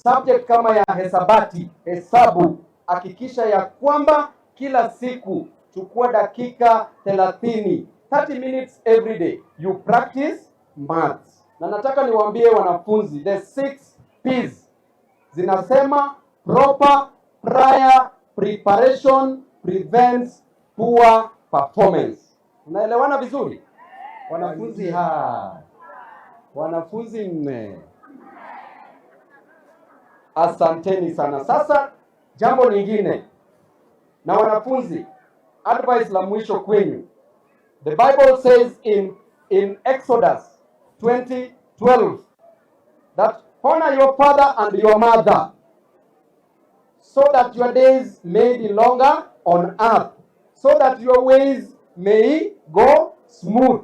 Subject kama ya hesabati, hesabu, hakikisha ya kwamba kila siku chukua dakika 30, 30 minutes every day you practice maths. Na nataka niwaambie wanafunzi, the six P's zinasema proper prior preparation prevents poor performance. Unaelewana vizuri wanafunzi? Ha, wanafunzi nne, asanteni sana. Sasa jambo lingine, na wanafunzi, advice la mwisho kwenyu, the Bible says in Exodus 20:12 that honor your father and your mother so that your days may be longer on earth, so that your ways may go smooth.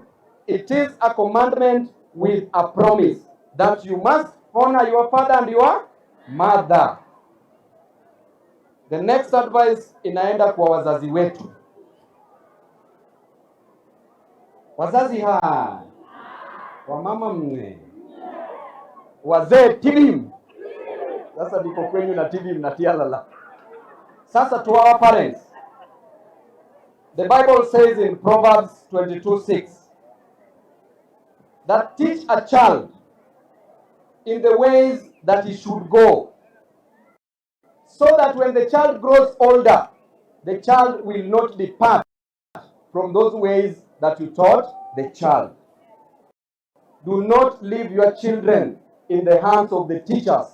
It is a commandment with a promise that you must honor your father and your mother. The next advice inaenda kwa wazazi wetu. Wazazi ha, wamama mne, wazee tibim. Sasa niko kwenyu na tibim na tialala. Sasa to our parents, the Bible says in Proverbs 22:6 that teach a child in the ways that he should go, so that when the child grows older, the child will not depart from those ways that you taught the child. Do not leave your children in the hands of the teachers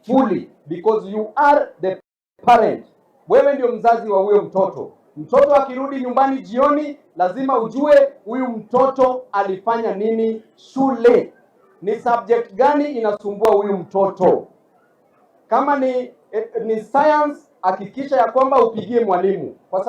fully because you are the parent. Wewe ndio mzazi wa huyo mtoto. Mtoto akirudi nyumbani jioni, lazima ujue huyu mtoto alifanya nini shule, ni subject gani inasumbua huyu mtoto. Kama ni science, hakikisha ya kwamba upigie mwalimu kwa